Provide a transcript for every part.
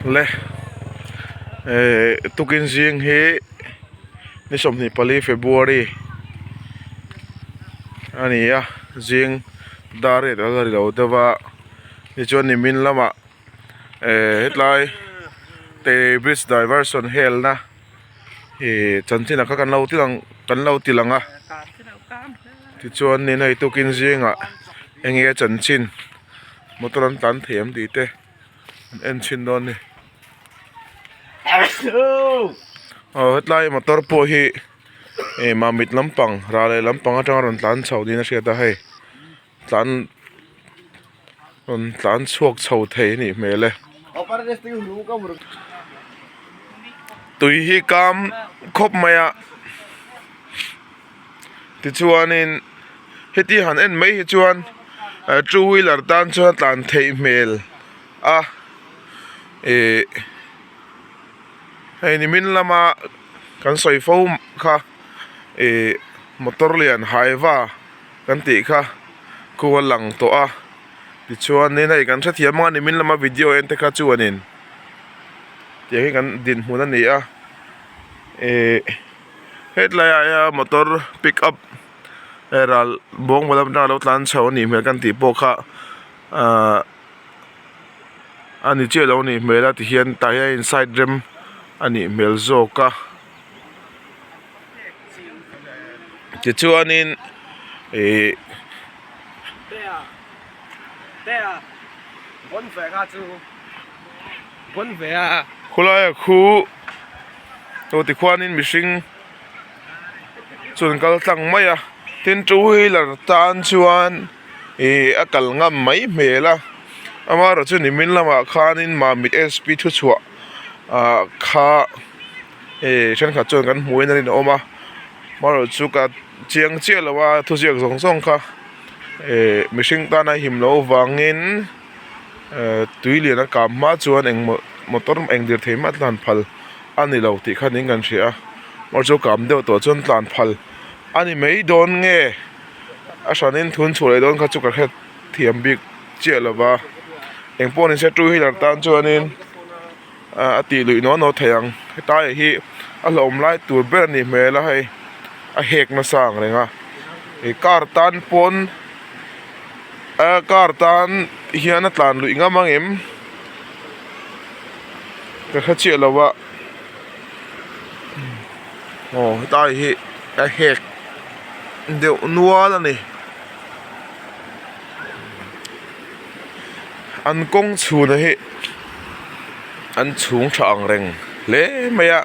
Le eh tukin zing hi ni 24 February a ni a zing dar riat a la ri lo deuh a tichuan nimin lamah eh hetlai te bridge diversion helna ih chanchin ah kha kan lo ti lang kan lo ti lang a tichuanin hei tukin zingah eng nge chanchin motor an tlan thei ang tih te an en chhin dawn a ni aw hetlai motor pawh hi ih mamit lampang ral leh lampang atanga rawn tlan chho niin a hriat a hei tlan rawn tlan chhuak chho thei a nih hmel e tui hi kam khawp mai a tichuanin heti han en mai hi chuan two wheeler tan chuan a tlan theih hmel a ih hei nimin lama kan sawi fo kha ih motor lian haiva kan tih kha khu a lang tawh a tichuanin hei kan hrethiam ang a nimin lama video en te kha chuanin tiang hi kan dinhmun a ni a ih. Hetlai ah hian motor pick up ral bawng lam atanga lo tlan chho a nih hmel kan tih pawh kha ahh a ni chiah lo a nih hmel a tihian tah hian in side rem a nih hmel zawk a tichuanin ihh. Khawlaia khu aw tikhuanin mihring chu an kal tlang mai a tin two wheeler tan chuan ih a kal ngam mai hmel a amaherawhchu nimin lamah khanin mamit s p thu chhuah ah kha ih thenkhat chuan kan hmuhin a rinawm a amaherawhchu ka chiang chiah lo a thuziak zawng zawng kha ih mihring tana him loh avangin. Tui lian a kap hma chuan eng motor eng dir thei mah tlan phal a ni lo tih kha niin kan hria a motor chu kap deuh tawh chuan tlan phal a ni mai dawn nge a hranin thun chhuah leh dawn kha chu ka hre thiam bik chiah lo va eng pawh ni se two wheeler tan chuanin a tih luih naw naw thei ang hetlai hi a hlauhawm lai tur ber a nih hmel a hei a hek nasa ang reng a ih car tan pawn. A car tan hian a tlan luih ngam ang em ka hre chiah lo a aw hetlai hi a hek deuh nual a ni an kawng chhun hi an chhung tha ang reng hle mai a.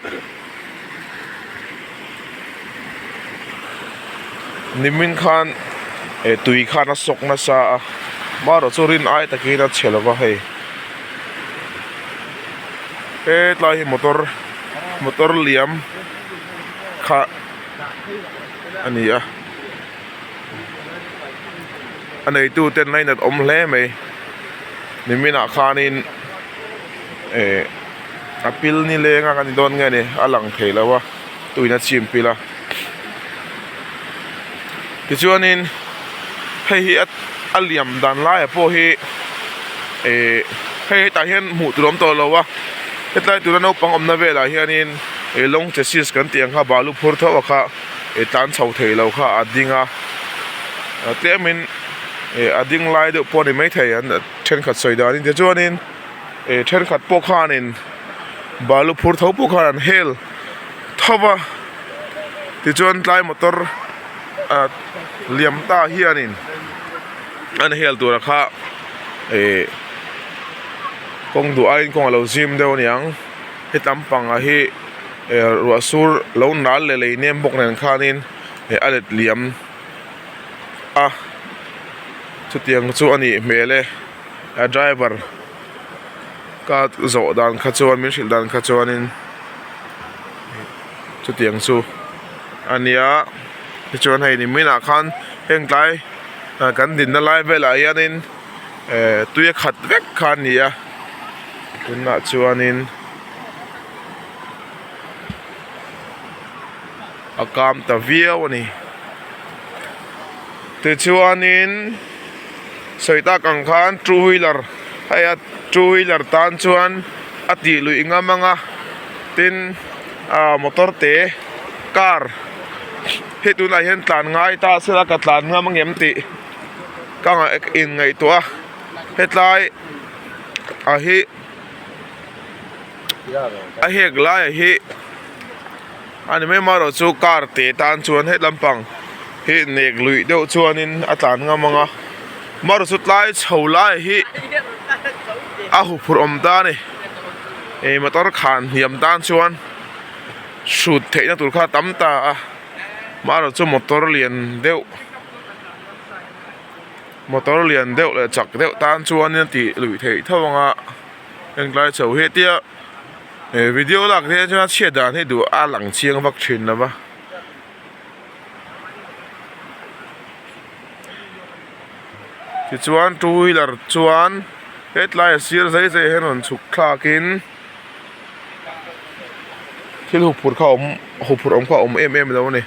Nimin khan eh tui khan a sawk nasa a marawh chu rin ai takin a chhe lova hei hetlai hi motor motor liam kha a ni a a neitu ten lainat awm hle mai nimin ah khanin eh a pil ni leng a kan ni dawn nge ni a lang thei lo a tuin a chim pil a tichuanin hei hi a liam dan laiah pawh hi ihh hei hetah hian hmuh tur a awm tawh lo a hetlai tuna naupang awmna velah hianin ih lawng chassis kan tih ang kha balu phur tho a kha ih tlan chho thei lo kha a ding a tlemin ih a ding lai deuh pawh a ni maithei an thenkhat sawi danin tichuanin. Ih thenkhat pawh khanin balu phur tho pawh khan an hel tho va tichuan tlai motor ah liam ta hianin an hel tura kha ih kawng duh aiin kawng a lo zim deuh a niang hetam pangah hi ih ruah sur lo nal leh lei nem bawk nen khanin ih a let liam a chutiang chu a nih hmel e. A driver ka zawh dan kha chuan min hrilh dan kha chuanin chutiang chu a nia tichuan hei nimin ah khan heng tlai kan dinna lai velah hianin eh tui a khat vek kha a ni a tunah chuanin a kam ta viau a ni tichuanin. Sawi tak ang khan two wheeler hei a two wheeler tan chuan a tih luih ngam ang a tin ah motor te car hei tunah hian tlan ngai ta sela ka tlan ngam ang em tih ka inngaihtuah a hetlai ah hi a hek laiah hi a ni mai amaherawh chu car te tan chuan he lampang hi nek luih deuh chuanin a tlan ngam ang a amaherawh chu tlai chho lai hi a huphurh awm ta a ni ih motor khan hniam tan chuan hrut theihna tur kha a tam ta a amaherawh chu motor lian deuh motor lian deuh leh chak deuh tan chuanin a tih luih theih tho ang a. Englai chho hi tia he video lak hian chuan a chhiat dan hi duh a lang chiang vak thin lo va. Tichuan two wheeler chuan hetlai a sir zai zai hian rawn chhuk thlak in thil huphurh kha a awm huphurh awm kha a awm em em lo a ni.